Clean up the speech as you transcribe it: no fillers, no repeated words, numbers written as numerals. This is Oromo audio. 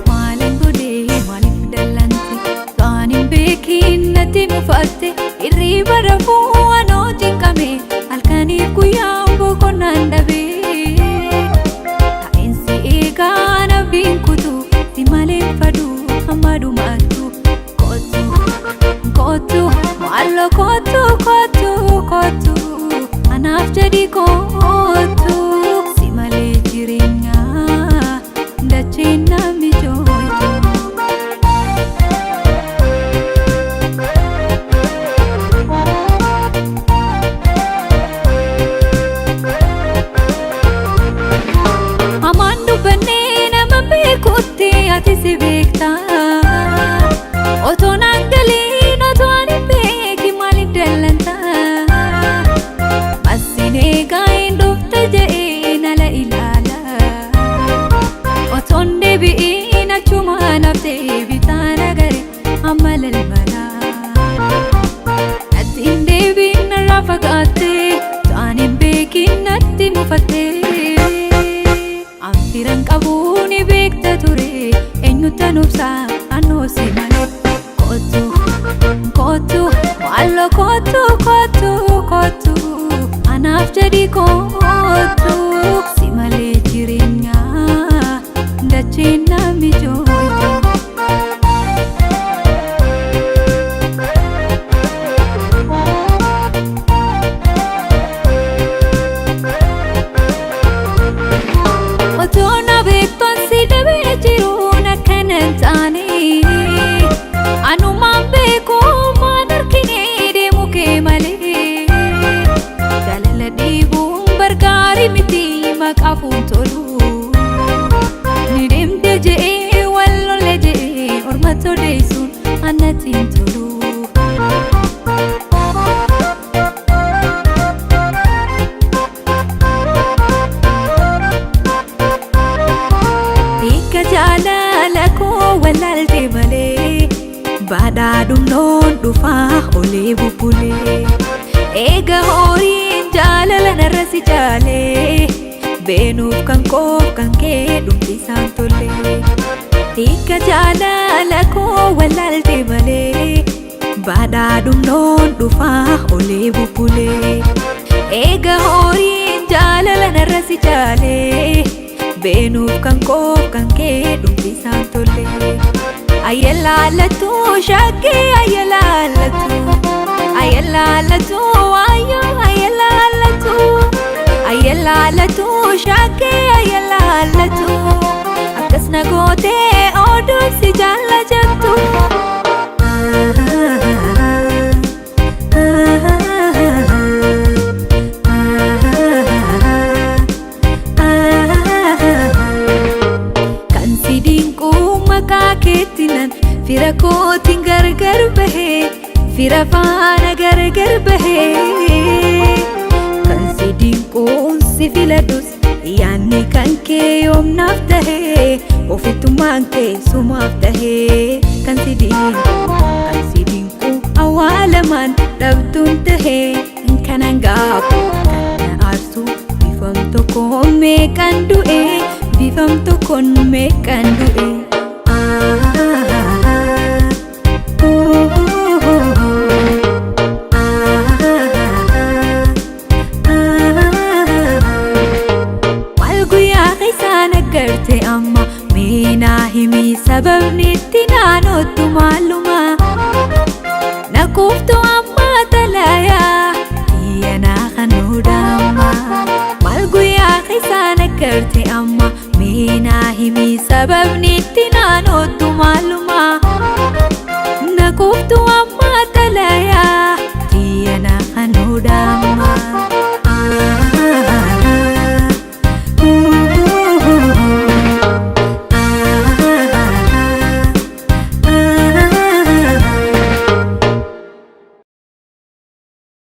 Maaliin godhee maaliif dallante Waan hin beekin natti mufatte Hirriba rafuu anoo cinqame Halkaniif guyyaa boqonnaan dhabe Taa'insi eegaa nabdiin kutu Si malee faduu hamma dhumaattu Kootu kootu maaloo kootu kootu kootu Anaaf jedhi kootu Si malee jireenyaa dacheen namni jooytu. Hamaan dubbannee nama beekutti ati si beekta. Otoo naan galiin otoo ani beeki maaliif dallanta? Masin eegaa hin dhufte je'ee nala ilaala. Otoon deebi'iin achumaan haftee bitaan agare amma lalmala. Natti hin deebiin narraa fagaattee ta'an hin beekin natti mufattee. Anfiran qabu ni beekta ture eenyutti obsaa annoo si malee. Kootu kootu maaloo kootu kootu kootu anaaf jedhi kootu si malee jireenyaa dacheen namni jooytu. Otoo na beektoon si dhabee jiruun akkana hin taane Anumaan beeku maan argine deemu kee malee Jaalala dhiibuun bargaarii miti maqaafuun tolu Ni deemte je'ee wal lolle je'ee ormatti odeessuun annatti hin tolu. Hiika jaalala koo wallaalte malee badhaadhumnoon dhufaa olee bubbulee. Eega horiin jaalala narra si caalee beenuuf kan koof kan kee dhumti isaan tolee. Hiika jaalala koo wallaalte malee badhaadhumnoon dhufaa olee bubbulee. Eega horiin jaalala narra si caalee beenuuf kan koof kan kee dhumti isaan tolee. Ayyalaalatu shakkii ayyalaalatu ayyalaalatu waayoo ayyalaalatu ayyalaalatu shakkii ayyalaalatu akkas na gootee oduun si jaalla jettu. Kan si dinquu maqaa keetti nan fira kootiin gargar bahee fira faana gargar bahee. Kan si dinquun si filadhus yaadni kan kee yoomnaaf tahee ofittummaan kee sumaaf tahee. Kan si dinquu kan si dinquu awwaalamaan dhabduun tahee kanan gaafu kan na aarsu bifam tokkoon meeqan du'e bifam tokkoon meeqan du'e. Maal guyyaa keessaan aggarte amma meenaa himi sababni itti naanottu maaluma Nakuuftu amma talayaa xiyyanaa kanuudhaama Maal guyyaa keessaan aggarte amma meenaa himi sababni itti naanottu maaluma